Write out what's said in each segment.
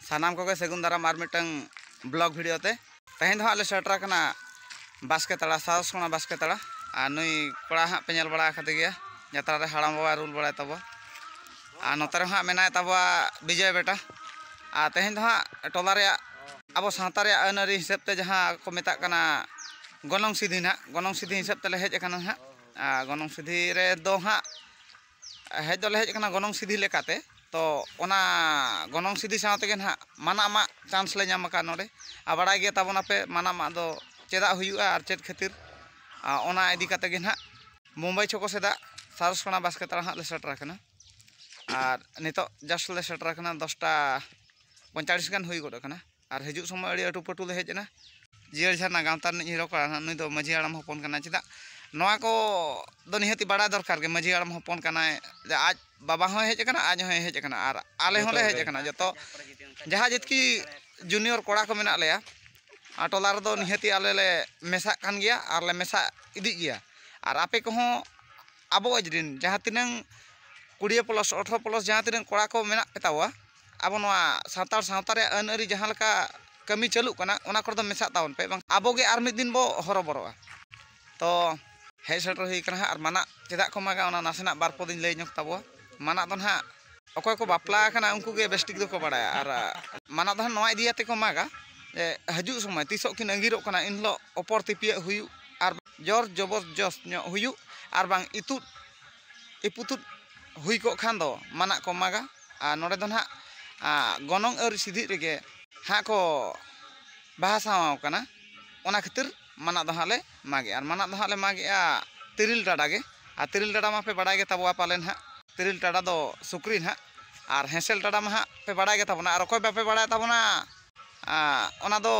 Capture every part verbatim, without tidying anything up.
ᱥᱟᱱᱟᱢ ᱠᱚᱜᱮ ᱥᱟᱹᱜᱩᱱ ᱫᱟᱨᱟᱢ ᱟᱨ ᱢᱤᱫᱴᱟᱝ ᱵᱞᱚᱜ ᱵᱷᱤᱰᱤᱭᱳ ᱛᱮ᱾ ᱛᱮᱦᱮᱧ ᱫᱚ ᱦᱟᱸᱜ ᱞᱮ ᱥᱮᱴᱮᱨ ᱟᱠᱟᱱᱟ ᱵᱟᱥᱠᱮ ᱛᱟᱲᱟ, ᱥᱟᱦᱚᱥ ᱠᱚᱲᱟ ᱵᱟᱥᱠᱮ ᱛᱟᱲᱟ᱾ ᱟᱨ ᱱᱩᱭ ᱠᱚᱲᱟ ᱦᱟᱸᱜ ᱯᱮ ᱧᱮᱞ ᱵᱟᱲᱟ ᱟᱠᱟᱫᱮ ᱜᱮᱭᱟ, ᱡᱟᱛᱨᱟ ᱨᱮ ᱦᱟᱲᱟᱢ ᱵᱟᱵᱟ ᱨᱩᱞ ᱵᱟᱲᱟᱭ ᱛᱟᱵᱚᱣᱟ᱾ ᱟᱨ ᱱᱚᱛᱮ ᱨᱮᱦᱚᱸ ᱦᱟᱸᱜ ᱢᱮᱱᱟᱭ ᱛᱟᱵᱚᱣᱟ ᱵᱤᱡᱚᱭ ᱵᱮᱴᱟ᱾ ᱟᱨ ᱛᱮᱦᱮᱧ ᱫᱚ ᱦᱟᱸᱜ ᱴᱚᱞᱟ ᱨᱮᱭᱟᱜ, ᱟᱵᱚ ᱥᱟᱶᱛᱟ ᱨᱮᱭᱟᱜ ᱟᱹᱱ ᱟᱹᱨᱤ ᱦᱤᱥᱟᱹᱵ ᱛᱮ ᱡᱟᱦᱟᱸ ᱠᱚ ᱢᱮᱛᱟᱜ ᱠᱟᱱᱟ ᱜᱚᱱᱚᱝ ᱥᱤᱫᱷᱤ ᱱᱟᱦᱟᱜ, ᱜᱚᱱᱚᱝ ᱥᱤᱫᱷᱤ ᱦᱤᱥᱟᱹᱵ ᱛᱮᱞᱮ ᱦᱮᱡ ᱟᱠᱟᱱᱟ ᱱᱟᱦᱟᱜ᱾ ᱟᱨ ᱜᱚᱱᱚᱝ ᱥᱤᱫᱷᱤ ᱨᱮᱫᱚ ᱦᱟᱸᱜ ᱦᱮᱡ ᱫᱚᱞᱮ ᱦᱮᱡ ᱟᱠᱟᱱᱟ ᱜᱚᱱᱚᱝ ᱥᱤᱫᱷᱤ ᱞᱮᱠᱟᱛᱮ᱾ ᱛᱚ ᱚᱱᱟ ᱜᱚᱱᱚᱝ ᱥᱤᱫᱷᱤ ᱥᱟᱶ ᱛᱮᱜᱮ ᱱᱟᱦᱟᱜ ᱢᱟᱱᱟ ᱢᱟᱜ ᱪᱟᱱᱥ ᱞᱮ ᱧᱟᱢ ᱟᱠᱟᱫ ᱱᱚᱰᱮ᱾ ᱟᱨ ᱵᱟᱲᱟᱭ ᱜᱮ ᱛᱟᱵᱚᱱᱟᱯᱮ ᱢᱟᱱᱟ ᱢᱟᱜ ᱫᱚ ᱪᱮᱫᱟᱜ ᱦᱩᱭᱩᱜᱼᱟ ᱟᱨ ᱪᱮᱫ ᱠᱷᱟᱹᱛᱤᱨ, ᱟᱨ ᱚᱱᱟ ᱤᱫᱤ ᱠᱟᱛᱮ ᱜᱮ ᱱᱟᱦᱟᱜ ᱢᱩᱢᱵᱟᱭ ᱪᱷᱚᱠᱚ ᱥᱮᱫᱟᱜ ᱥᱟᱨᱚᱥ ᱠᱚᱲᱟ ᱵᱟᱥᱠᱮ ᱛᱟᱲᱟ ᱦᱟᱸᱜ ᱞᱮ ᱥᱮᱴᱮᱨ ᱟᱠᱟᱱᱟ᱾ ᱟᱨ ᱱᱤᱛᱚᱜ ᱡᱟᱥᱴ ᱞᱮ ᱥᱮᱴᱮᱨ ᱟᱠᱟᱱᱟ, ᱫᱚᱥᱴᱟ ᱯᱚᱸᱭᱛᱟᱞᱤᱥ ᱜᱟᱱ ᱦᱩᱭ ᱜᱚᱫ ᱟᱠᱟᱱᱟ᱾ ᱟᱨ ᱦᱤᱡᱩᱜ ᱥᱚᱢᱚᱭ ᱟᱹᱰᱤ ᱟᱹᱴᱩ ᱯᱟᱹᱴᱩ ᱞᱮ ᱦᱮᱡ ᱮᱱᱟ᱾ ᱡᱤᱭᱟᱹᱲ ᱡᱷᱟᱨᱱᱟ ᱜᱟᱶᱛᱟ ᱨᱤᱱᱤᱡ ᱦᱤᱨᱳ ᱠᱚᱲᱟ ᱱᱟᱦᱟᱜ, ᱱᱩᱭ ᱫᱚ ᱢᱟᱹᱡᱷᱤ ᱦᱟᱲᱟᱢ ᱦᱚᱯᱚᱱ ᱠᱟᱱᱟᱭ᱾ ᱪᱮᱫᱟᱜ ᱱᱚᱣᱟ ᱠᱚ ᱫᱚ ᱱᱤᱦᱟᱹᱛᱤ ᱵᱟᱲᱟᱭ ᱫᱚᱨᱠᱟᱨ ᱜᱮ, ᱢᱟᱹᱡᱷᱤ ᱦᱟᱲᱟᱢ ᱦᱚᱯᱚᱱ ᱠᱟᱱᱟᱭ, ᱡᱮ ᱟᱡ ᱵᱟᱵᱟ ᱦᱚᱸᱭ ᱦᱮᱡ ᱟᱠᱟᱱᱟ, ᱟᱡ ᱦᱚᱸᱭ ᱦᱮᱡ ᱟᱠᱟᱱᱟ, ᱟᱨ ᱟᱞᱮ ᱦᱚᱸᱞᱮ ᱦᱮᱡ ᱟᱠᱟᱱᱟ᱾ ᱡᱚᱛᱚ ᱡᱟᱦᱟᱸ ᱡᱮᱛᱠᱤ ᱡᱩᱱᱤᱭᱚᱨ ᱠᱚᱲᱟ ᱠᱚ ᱢᱮᱱᱟᱜ ᱞᱮᱭᱟ, ᱟᱨ ᱴᱚᱞᱟ ᱨᱮᱫᱚ ᱱᱤᱦᱟᱹᱛᱤ ᱟᱞᱮ ᱞᱮ ᱢᱮᱥᱟᱜ ᱠᱟᱱ ᱜᱮᱭᱟ ᱟᱨ ᱞᱮ ᱢᱮᱥᱟ ᱤᱫᱤᱜ ᱜᱮᱭᱟ᱾ ᱟᱨ ᱟᱯᱮ ᱠᱚᱦᱚᱸ ᱟᱵᱚ ᱟᱡ ᱨᱤᱱ ᱡᱟᱦᱟᱸ ᱛᱤᱱᱟᱹᱝ ᱠᱩᱲᱤ ᱯᱞᱟᱥ ᱟᱴᱷᱨᱚ ᱯᱞᱟᱥ ᱡᱟᱦᱟᱸ ᱛᱤᱱᱟᱹᱝ ᱠᱚᱲᱟ ᱠᱚ ᱢᱮᱱᱟᱜ ᱯᱮ ᱛᱟᱵᱚᱣᱟ, ᱟᱵᱚ ᱱᱚᱣᱟ ᱥᱟᱱᱛᱟᱲ ᱥᱟᱶᱛᱟ ᱨᱮᱭᱟᱜ ᱟᱹᱱ ᱟᱹᱨᱤ ᱡᱟᱦᱟᱸ ᱞᱮᱠᱟ ᱠᱟᱹᱢᱤ ᱪᱟᱹᱞᱩᱜ ᱠᱟᱱᱟ, ᱚᱱᱟ ᱠᱚᱨᱮ ᱫᱚ ᱢᱮᱥᱟᱜ ᱛᱟᱵᱚᱱ ᱯᱮ, ᱵᱟᱝ ᱟᱵᱚ ᱜᱮ ᱟᱨ ᱢᱤᱫ ᱫᱤᱱ ᱵᱚ ᱦᱚᱨᱚᱵᱚᱨᱚᱜᱼᱟ᱾ ᱛᱚ ᱦᱮᱡ ᱥᱮᱴᱮᱨ ᱦᱩᱭ ᱠᱟᱱᱟ ᱦᱟᱸᱜ, ᱟᱨ ᱢᱟᱱᱟᱜ ᱪᱮᱫᱟᱜ ᱠᱚ ᱢᱟᱜᱟ, ᱚᱱᱟ ᱱᱟᱥᱮᱱᱟᱜ ᱵᱟᱨ ᱯᱚᱫᱤᱧ ᱞᱟᱹᱭ ᱧᱚᱜ ᱛᱟᱵᱚᱣᱟ᱾ ᱢᱟᱱᱟᱜ ᱫᱚ ᱱᱟᱦᱟᱜ ᱚᱠᱚᱭ ᱠᱚ ᱵᱟᱯᱞᱟ ᱟᱠᱟᱱᱟ, ᱩᱱᱠᱩ ᱜᱮ ᱵᱮᱥ ᱴᱷᱤᱠ ᱫᱚᱠᱚ ᱵᱟᱲᱟᱭᱟ᱾ ᱟᱨ ᱢᱟᱱᱟᱜ ᱫᱚ ᱱᱟᱦᱟᱜ ᱱᱚᱣᱟ ᱤᱫᱤ ᱠᱟᱛᱮ ᱠᱚ ᱢᱟᱜᱟ ᱡᱮ ᱦᱤᱡᱩᱜ ᱥᱚᱢᱚᱭ ᱛᱤᱥᱚᱜ ᱠᱤᱱ ᱟᱸᱜᱤᱨᱚᱜ ᱠᱟᱱᱟ, ᱤᱱ ᱦᱤᱞᱳᱜ ᱚᱯᱚᱨ ᱛᱤᱯᱤᱭᱟᱹᱜ ᱦᱩᱭᱩᱜ, ᱟᱨ ᱡᱚᱨ ᱡᱚᱵᱚᱨᱡᱚᱥ ᱧᱚᱜ ᱦᱩᱭᱩᱜ, ᱟᱨ ᱵᱟᱝ ᱤᱛᱩᱫ ᱤᱯᱩᱛᱩᱫ ᱦᱩᱭ ᱠᱚᱜ ᱠᱷᱟᱱ ᱫᱚ ᱢᱟᱱᱟᱜ ᱠᱚ ᱢᱟᱜᱟ᱾ ᱟᱨ ᱱᱚᱰᱮ ᱫᱚ ᱱᱟᱦᱟᱜ, ᱟ, ᱜᱚᱱᱚᱝ ᱟᱹᱨᱤ ᱥᱤᱫᱷᱤᱜ ᱨᱮᱜᱮ ᱦᱟᱸᱜ ᱠᱚ ᱵᱟᱦᱟ ᱥᱟᱶᱟᱣ ᱠᱟᱱᱟ᱾ ᱚᱱᱟ ᱠᱷᱟᱹᱛᱤᱨ ᱢᱟᱱᱟᱜ ᱫᱚ ᱦᱟᱸᱜ ᱞᱮ ᱢᱟᱜᱮᱜᱼᱟ᱾ ᱟᱨ ᱢᱟᱱᱟᱜ ᱫᱚ ᱦᱟᱸᱜ ᱞᱮ ᱢᱟᱜᱮᱜᱼᱟ ᱛᱤᱨᱤᱞ ᱴᱟᱰᱟ ᱜᱮ᱾ ᱟᱨ ᱛᱤᱨᱤᱞ ᱴᱟᱰᱟ ᱢᱟᱯᱮ ᱵᱟᱲᱟᱭ ᱜᱮ ᱛᱟᱵᱚᱣᱟ ᱯᱟᱞᱮᱱ ᱦᱟᱸᱜ, ᱛᱤᱨᱤᱞ ᱴᱟᱰᱟ ᱫᱚ ᱥᱩᱠᱨᱤ ᱱᱟᱦᱟᱜ, ᱟᱨ ᱦᱮᱸᱥᱮᱞ ᱴᱟᱰᱟ ᱢᱟ ᱦᱟᱸᱜ ᱯᱮ ᱵᱟᱲᱟᱭ ᱜᱮ ᱛᱟᱵᱚᱱᱟ᱾ ᱟᱨ ᱚᱠᱚᱭ ᱵᱟᱯᱮ ᱵᱟᱲᱟᱭ ᱛᱟᱵᱚᱱᱟ, ᱟ, ᱚᱱᱟ ᱫᱚ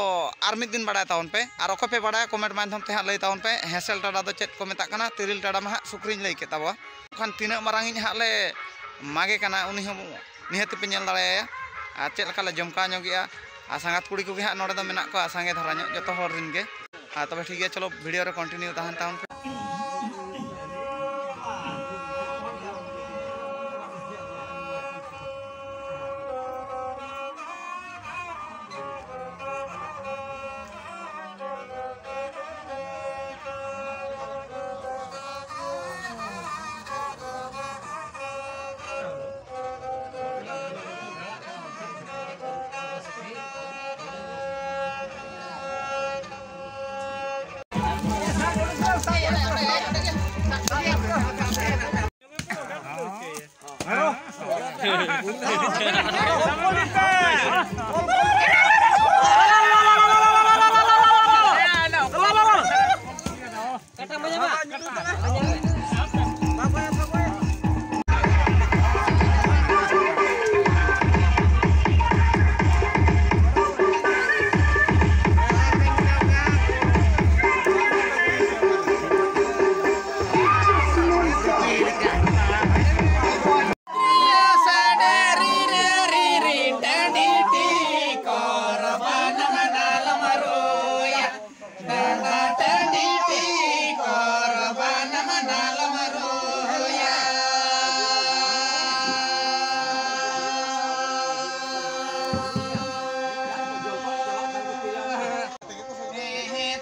ᱟᱨ ᱢᱤᱫ ᱫᱤᱱ ᱵᱟᱲᱟᱭ ᱛᱟᱵᱚᱱ ᱯᱮ᱾ ᱟᱨ ᱚᱠᱚᱭ ᱯᱮ ᱵᱟᱲᱟᱭᱟ, ᱠᱚᱢᱮᱱᱴ ᱢᱟᱫᱽᱫᱷᱚᱢ ᱛᱮ ᱦᱟᱸᱜ ᱞᱟᱹᱭ ᱛᱟᱵᱚᱱ ᱯᱮ, ᱦᱮᱸᱥᱮᱞ ᱴᱟᱰᱟ ᱫᱚ ᱪᱮᱫ ᱠᱚ ᱢᱮᱛᱟᱜ ᱠᱟᱱᱟ, ᱛᱤᱨᱤᱞ ᱴᱟᱰᱟ ᱢᱟ ᱦᱟᱸᱜ ᱥᱩᱠᱨᱤᱧ ᱞᱟᱹᱭ ᱠᱮᱫ ᱛᱟᱵᱚᱣᱟ᱾ ᱠᱷᱟᱱ ᱛᱤᱱᱟᱹᱜ ᱢᱟᱨᱟᱝ ᱤᱡ ᱦᱟᱸᱜ ᱞᱮ ᱢᱟᱜᱮ ᱠᱟᱱᱟ, ᱩᱱᱤ ᱦᱚᱸ ᱱᱤᱦᱟᱹᱛ ᱯᱮ ᱧᱮᱞ ᱫᱟᱲᱮᱭᱟᱭᱟ᱾ ᱟᱨ ᱪᱮᱫ ᱞᱮᱠᱟ ᱞᱮ ᱡᱚᱢᱠᱟᱣ ᱧᱚᱜᱮᱜᱼᱟ᱾ ᱟᱨ ᱥᱟᱸᱜᱟᱛ ᱠᱩᱲᱤ ᱠᱚᱜᱮ ᱦᱟᱸᱜ ᱱᱚᱰᱮ ᱫᱚ ᱢᱮᱱᱟᱜ ᱠᱚᱣᱟ, ᱥᱟᱸᱜᱮ ᱫᱷᱟᱨᱟ ᱧᱚᱜ ᱡᱚᱛᱚ ᱦᱚᱲ ᱨᱮᱱ ᱜᱮ᱾ ᱟᱨ ᱛᱚᱵᱮ ᱴᱷᱤᱠ ᱜᱮᱭᱟ, ᱪᱚᱞᱚ ᱵᱷᱤᱰᱤᱭᱳ ᱨᱮ ᱠᱚᱱᱴᱤᱱᱤᱭᱩ ᱛᱟᱦᱮᱱ ᱛᱟᱵᱚᱱ ᱯᱮ᱾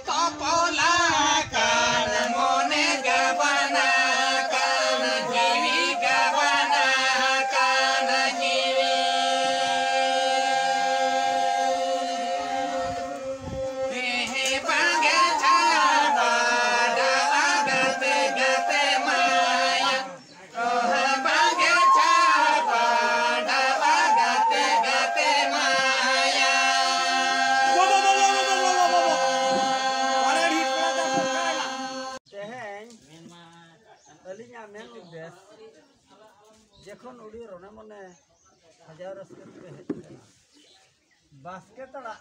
ᱛᱚᱯᱚᱞᱟ ᱠᱟᱱ ᱢᱚᱱᱮ ᱜᱟᱵᱟᱱᱟ ᱠᱟᱱ ᱡᱤᱣᱤ ᱜᱟᱵᱟᱱᱟ ᱠᱟᱱ ᱡᱤᱣᱤ᱾ ᱵᱟᱝᱜᱮ ᱪᱷᱟᱵᱟ ᱰᱟᱵᱟ ᱜᱟᱛᱮ ᱜᱟᱛᱮ ᱢᱟᱭᱟ᱾ ᱵᱟᱝᱜᱮ ᱪᱷᱟᱵᱟ ᱰᱟᱵᱟ ᱜᱟᱛᱮ ᱜᱟᱛᱮ ᱢᱟᱭᱟ᱾ ᱛᱮᱦᱮᱧ ᱟᱹᱞᱤᱧᱟᱜ ᱢᱮᱱ ᱩᱫᱽᱫᱮᱥ, ᱡᱚᱠᱷᱚᱱ ᱩᱰᱤ ᱨᱚᱱᱮ ᱢᱚᱱᱮ ᱥᱟᱡᱟᱣ ᱨᱟᱹᱥᱠᱟᱹ ᱛᱮᱯᱮ ᱦᱮᱡ ᱟᱠᱟᱱᱟ, ᱵᱟᱥᱠᱮ ᱛᱟᱲᱟ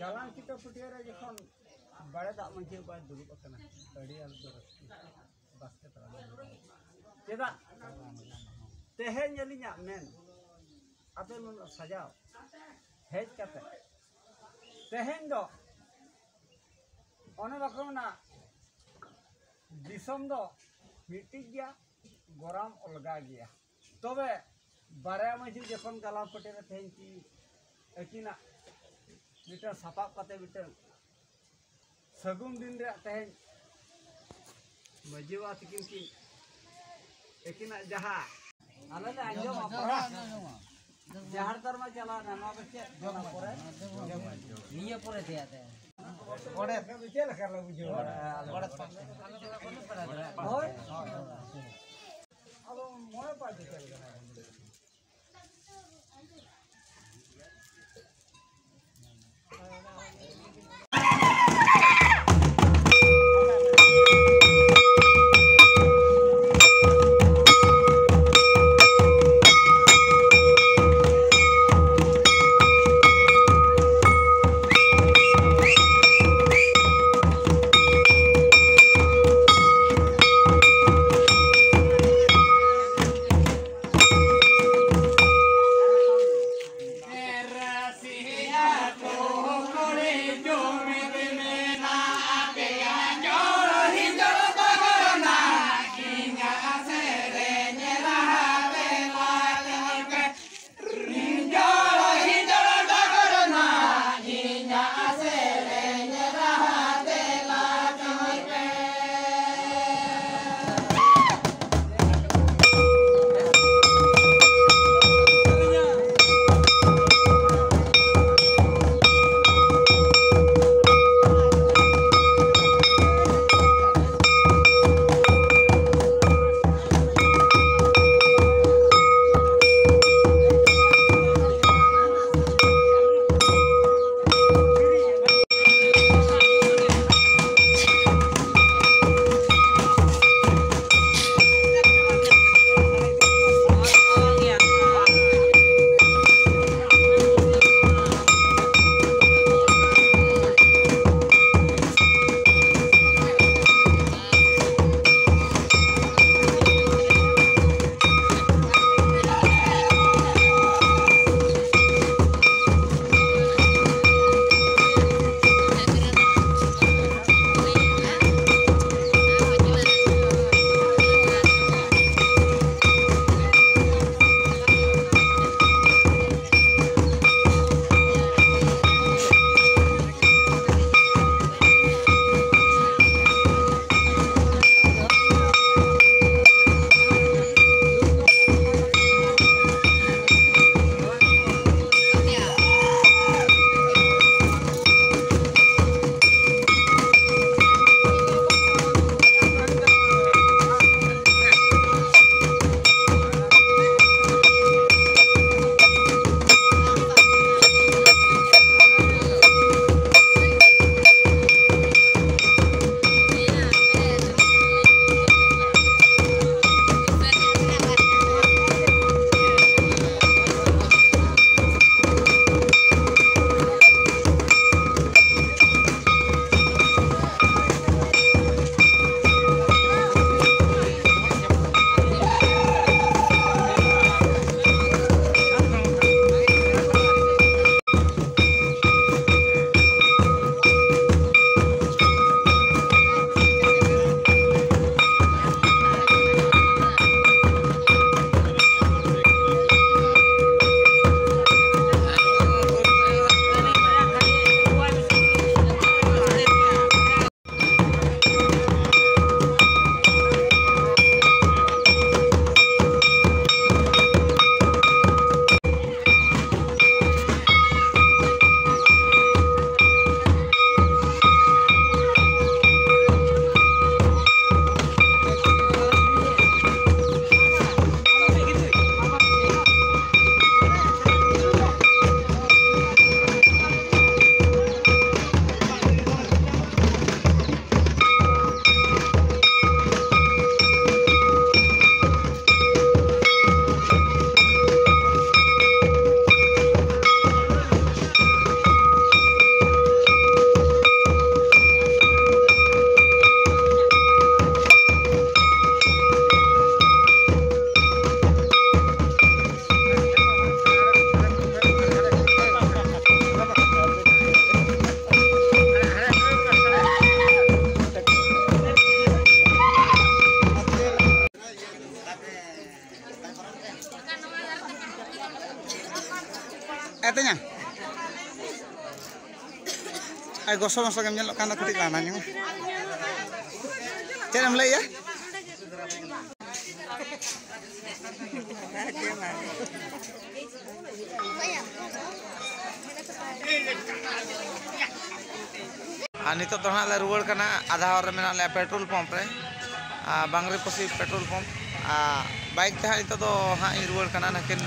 ᱜᱟᱞᱟᱝ ᱠᱤᱛᱟᱹ ᱯᱟᱹᱴᱭᱟᱹ ᱨᱮ ᱡᱚᱠᱷᱚᱱ ᱵᱟᱲᱮ ᱫᱟᱜ ᱢᱟᱹᱡᱷᱤ ᱵᱟᱭ ᱫᱩᱲᱩᱵ ᱟᱠᱟᱱᱟ, ᱟᱹᱰᱤ ᱟᱞᱮ ᱫᱚ ᱨᱟᱹᱥᱠᱟᱹ ᱵᱟᱥᱠᱮ ᱛᱟᱲᱟ᱾ ᱪᱮᱫᱟᱜ ᱛᱮᱦᱮᱧ ᱟᱹᱞᱤᱧᱟᱜ ᱢᱮᱱ, ᱟᱯᱮ ᱱᱩᱱᱟᱹᱜ ᱥᱟᱡᱟᱣ ᱦᱮᱡ ᱠᱟᱛᱮ ᱛᱮᱦᱮᱧ ᱫᱚ ᱚᱱᱮ ᱵᱟᱠᱚ ᱢᱮᱱᱟ, ᱫᱤᱥᱚᱢ ᱫᱚ ᱢᱤᱫᱴᱤᱡ ᱜᱮᱭᱟ, ᱜᱚᱨᱟᱢ ᱚᱞᱜᱟ ᱜᱮᱭᱟ᱾ ᱛᱚᱵᱮ ᱵᱟᱨᱭᱟ ᱢᱟᱹᱡᱷᱤ ᱡᱚᱠᱷᱚᱱ ᱜᱟᱞᱟᱝ ᱯᱟᱹᱴᱤ ᱨᱮ ᱛᱮᱦᱮᱧ ᱠᱤ ᱟᱹᱠᱤᱱᱟᱜ ᱢᱤᱫᱴᱟᱝ ᱥᱟᱯᱟᱵ ᱠᱟᱛᱮ ᱢᱤᱫᱴᱟᱝ ᱥᱟᱹᱜᱩᱱ ᱫᱤᱱ ᱨᱮᱭᱟᱜ ᱛᱮᱦᱮᱧ ᱢᱟᱹᱡᱷᱤ ᱵᱟᱵᱟ ᱛᱤᱠᱤᱱ ᱠᱤᱱ ᱟᱹᱠᱤᱱᱟᱜ ᱡᱟᱦᱟᱸ ᱟᱞᱮ ᱞᱮ ᱟᱸᱡᱚᱢᱟ ᱯᱟᱲᱦᱟᱜ ᱡᱟᱦᱮᱨ ᱫᱟᱨ ᱢᱟ ᱪᱟᱞᱟᱣ ᱮᱱᱟ, ᱱᱚᱣᱟ ᱫᱚ ᱪᱮᱫ ᱚᱱᱟ ᱯᱚᱨᱮ? ᱱᱤᱭᱟᱹ ᱯᱚᱨᱮ ᱛᱮᱭᱟᱜ ᱛᱮ᱾ ᱪᱮᱫ ᱞᱮᱠᱟ ᱞᱮ ᱵᱩᱡᱷᱟᱹᱣᱟ? ᱦᱳᱭ᱾ ᱟᱵᱚ ᱢᱚᱬᱮ ᱯᱟᱸᱪ ᱪᱮᱫ ᱞᱮᱠᱟ? ᱟᱭ ᱜᱚᱥᱚ ᱢᱚᱥᱚ ᱜᱮᱢ ᱧᱮᱞᱚᱜ ᱠᱟᱱ ᱫᱚ, ᱠᱟᱹᱴᱤᱡ ᱞᱟᱸᱫᱟ ᱧᱚᱜ ᱢᱮ᱾ ᱪᱮᱫ ᱮᱢ ᱞᱟᱹᱭᱮᱜᱼᱟ? ᱟᱨ ᱱᱤᱛᱚᱜ ᱫᱚ ᱦᱟᱸᱜ ᱞᱮ ᱨᱩᱣᱟᱹᱲ ᱠᱟᱱᱟ, ᱟᱫᱷᱟ ᱦᱚᱨ ᱨᱮ ᱢᱮᱱᱟᱜ ᱞᱮᱭᱟ ᱯᱮᱴᱨᱳᱞ ᱯᱟᱢᱯ ᱨᱮ, ᱟᱨ ᱵᱟᱝᱨᱤᱯᱚᱥᱤ ᱯᱮᱴᱨᱳᱞ ᱯᱟᱢᱯ᱾ ᱟᱨ ᱵᱟᱭᱤᱠ ᱛᱮ ᱦᱟᱸᱜ ᱱᱤᱛᱚᱜ ᱫᱚ ᱦᱟᱸᱜ ᱤᱧ ᱨᱩᱣᱟᱹᱲ ᱠᱟᱱᱟ᱾ ᱱᱩᱠᱤᱱ,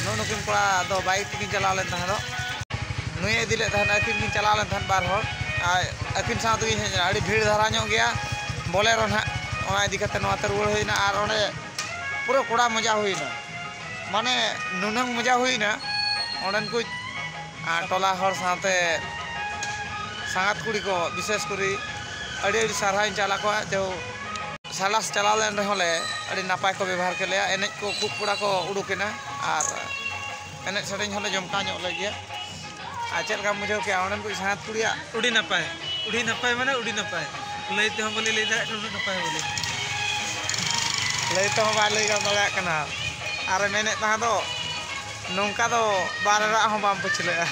ᱱᱩᱜᱼᱩ ᱱᱩᱠᱤᱱ ᱠᱚᱲᱟ ᱫᱚ ᱵᱟᱭᱤᱠ ᱛᱮᱠᱤᱱ ᱪᱟᱞᱟᱣ ᱞᱮᱱ ᱛᱟᱦᱮᱸ ᱫᱚ, ᱱᱩᱭᱮ ᱤᱫᱤ ᱞᱮᱫ ᱛᱟᱦᱮᱱᱟ, ᱟᱹᱠᱤᱱ ᱠᱤᱱ ᱪᱟᱞᱟᱣ ᱞᱮᱱ ᱛᱟᱦᱮᱸᱫ ᱵᱟᱨ ᱦᱚᱲ, ᱟᱨ ᱟᱹᱠᱤᱱ ᱥᱟᱶ ᱛᱮᱜᱤᱧ ᱦᱮᱡ ᱮᱱᱟ᱾ ᱟᱹᱰᱤ ᱵᱷᱤᱲ ᱫᱷᱟᱨᱟ ᱧᱚᱜ ᱜᱮᱭᱟ ᱵᱚᱞᱮᱨᱳ ᱱᱟᱦᱟᱜ, ᱚᱱᱟ ᱤᱫᱤ ᱠᱟᱛᱮ ᱱᱚᱣᱟ ᱛᱮ ᱨᱩᱣᱟᱹᱲ ᱦᱩᱭᱱᱟ᱾ ᱟᱨ ᱚᱸᱰᱮ ᱯᱩᱨᱟᱹ ᱠᱚᱲᱟ ᱢᱚᱡᱟ ᱦᱩᱭᱱᱟ, ᱢᱟᱱᱮ ᱱᱩᱱᱟᱹᱝ ᱢᱚᱡᱟ ᱦᱩᱭᱱᱟ᱾ ᱚᱸᱰᱮᱱ ᱠᱚ, ᱟᱨ ᱴᱚᱞᱟ ᱦᱚᱲ ᱥᱟᱶᱛᱮ ᱥᱟᱸᱜᱟᱛ ᱠᱩᱲᱤ ᱠᱚ ᱵᱤᱥᱮᱥ ᱠᱚᱨᱮ ᱟᱹᱰᱤ ᱟᱹᱰᱤ ᱥᱟᱨᱦᱟᱣᱤᱧ ᱪᱟᱞ ᱟᱠᱚᱣᱟ᱾ ᱡᱮ ᱥᱟᱞᱟᱥ ᱪᱟᱞᱟᱣ ᱞᱮᱱ ᱨᱮᱦᱚᱸ ᱞᱮ ᱟᱹᱰᱤ ᱱᱟᱯᱟᱭ ᱠᱚ ᱵᱮᱵᱚᱦᱟᱨ ᱠᱮᱫ ᱞᱮᱭᱟ᱾ ᱮᱱᱮᱡ ᱠᱚ ᱠᱷᱩᱵ ᱠᱚᱲᱟ ᱠᱚ ᱩᱰᱩᱠᱮᱱᱟ ᱟᱨ ᱮᱱᱮᱡ ᱥᱮᱨᱮᱧ ᱦᱚᱸᱞᱮ ᱡᱚᱢᱠᱟᱣ ᱧᱚᱜ ᱞᱮᱫ ᱜᱮᱭᱟ᱾ ᱟᱨ ᱪᱮᱫ ᱞᱮᱠᱟᱢ ᱵᱩᱡᱷᱟᱹᱣ ᱠᱮᱜᱼᱟ ᱚᱸᱰᱮᱱ ᱠᱚ ᱥᱟᱸᱜᱟᱛ ᱠᱩᱲᱤᱭᱟᱜ? ᱟᱹᱰᱤ ᱱᱟᱯᱟᱭ, ᱟᱹᱰᱤ ᱱᱟᱯᱟᱭ, ᱢᱟᱱᱮ ᱟᱹᱰᱤ ᱱᱟᱯᱟᱭ᱾ ᱞᱟᱹᱭ ᱛᱮᱦᱚᱸ ᱵᱟᱞᱮ ᱞᱟᱹᱭ ᱫᱟᱲᱮᱭᱟᱜ ᱠᱟᱱᱟ, ᱩᱱᱟᱹᱜ ᱱᱟᱯᱟᱭ ᱵᱚᱞᱮ᱾ ᱞᱟᱹᱭ ᱛᱮᱦᱚᱸ ᱵᱟᱭ ᱞᱟᱹᱭ ᱜᱟᱱ ᱫᱟᱲᱮᱭᱟᱜ ᱠᱟᱱᱟ᱾ ᱟᱨᱮ ᱢᱮᱱᱮᱫ ᱛᱟᱦᱮᱸ ᱫᱚ, ᱱᱚᱝᱠᱟ ᱫᱚ ᱵᱟᱨ ᱨᱟᱜ ᱦᱚᱸ ᱵᱟᱢ ᱯᱟᱹᱪᱷᱞᱟᱹᱜᱼᱟ᱾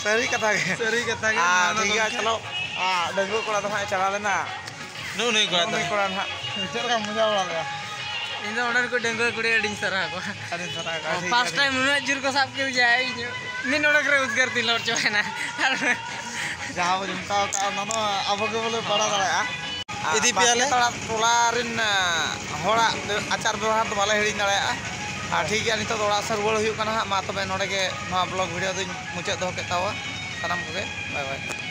ᱥᱟᱹᱨᱤ ᱠᱟᱛᱷᱟ ᱜᱮ᱾ ᱥᱟᱹᱨᱤ ᱠᱟᱛᱷᱟ ᱜᱮ, ᱟᱨ ᱱᱚᱣᱟ ᱫᱚ ᱴᱷᱤᱠ ᱜᱮᱭᱟ, ᱜᱚᱢᱠᱮ᱾ ᱪᱚᱞᱚ, ᱟᱨ ᱰᱟᱺᱜᱩᱣᱟᱹ ᱠᱚᱲᱟ ᱫᱚ ᱦᱟᱸᱜ ᱮ ᱪᱟᱞᱟᱣ ᱞᱮᱱᱟ᱾ ᱱᱩᱜᱼᱩ ᱱᱩᱭ ᱠᱚᱲᱟ ᱫᱚ᱾ ᱱᱩᱜᱼᱩ ᱱᱩᱭ ᱠᱚᱲᱟ ᱱᱟᱦᱟᱜ᱾ ᱪᱮᱫ ᱞᱮᱠᱟᱢ ᱵᱩᱡᱷᱟᱹᱣ ᱵᱟᱲᱟ ᱞᱮᱫᱟ? ᱤᱧ ᱫᱚ ᱚᱸᱰᱮᱱ ᱠᱚ ᱰᱟᱺᱜᱩᱣᱟᱹ ᱠᱩᱲᱤ ᱟᱹᱰᱤᱧ ᱥᱟᱨᱦᱟᱣ ᱠᱚᱣᱟ᱾ ᱟᱹᱰᱤᱧ ᱥᱟᱨᱦᱟᱣ ᱠᱚᱣᱟ, ᱚ, ᱴᱷᱤᱠ ᱯᱷᱟᱥᱴ ᱜᱮᱭᱟ, ᱴᱟᱭᱤᱢ ᱱᱩᱱᱟᱹᱜ ᱡᱳᱨ ᱠᱚ ᱥᱟᱵ ᱠᱮᱫᱤᱧᱟ, ᱤᱧ ᱢᱤᱫ ᱱᱚᱰᱮᱠ ᱨᱮ ᱩᱫᱽᱜᱟᱹᱨ ᱛᱤᱧ ᱞᱚᱦᱚᱫ ᱪᱟᱵᱟᱭᱮᱱᱟ᱾ ᱟᱨ ᱡᱟᱦᱟᱸ ᱵᱚᱱ ᱢᱮᱛᱟᱣ ᱠᱟᱜᱼᱟ, ᱚᱱᱟ ᱫᱚ ᱟᱵᱚ ᱜᱮ ᱵᱚᱞᱮ ᱵᱟᱲᱟᱭ ᱫᱟᱲᱮᱭᱟᱜᱼᱟ᱾ ᱟᱨ ᱤᱫᱤ ᱯᱮᱭᱟᱞᱮ᱾ ᱵᱟᱥᱠᱮ ᱛᱟᱲᱟ ᱴᱚᱞᱟ ᱨᱮᱱ, ᱟ, ᱦᱚᱲᱟᱜ ᱟᱪᱟᱨ ᱵᱮᱣᱦᱟᱨ ᱫᱚ ᱵᱟᱞᱮ ᱦᱤᱲᱤᱧ ᱫᱟᱲᱮᱭᱟᱜᱼᱟ᱾ ᱟᱨ ᱴᱷᱤᱠ ᱜᱮᱭᱟ, ᱱᱤᱛᱚᱜ ᱫᱚ ᱚᱲᱟᱜ ᱥᱮᱫ ᱨᱩᱣᱟᱹᱲ ᱦᱩᱭᱩᱜ ᱠᱟᱱᱟ ᱦᱟᱸᱜ᱾ ᱢᱟ ᱛᱚᱵᱮ ᱱᱚᱰᱮ ᱜᱮ ᱱᱚᱣᱟ ᱵᱞᱚᱜ ᱵᱷᱤᱰᱤᱭᱳ ᱫᱚᱧ ᱢᱩᱪᱟᱹᱫ ᱫᱚᱦᱚ ᱠᱮᱫ ᱛᱟᱵᱚᱣᱟ᱾ ᱥᱟᱱᱟᱢ ᱠᱚᱜᱮ ᱵᱟᱭ ᱵᱟᱭ᱾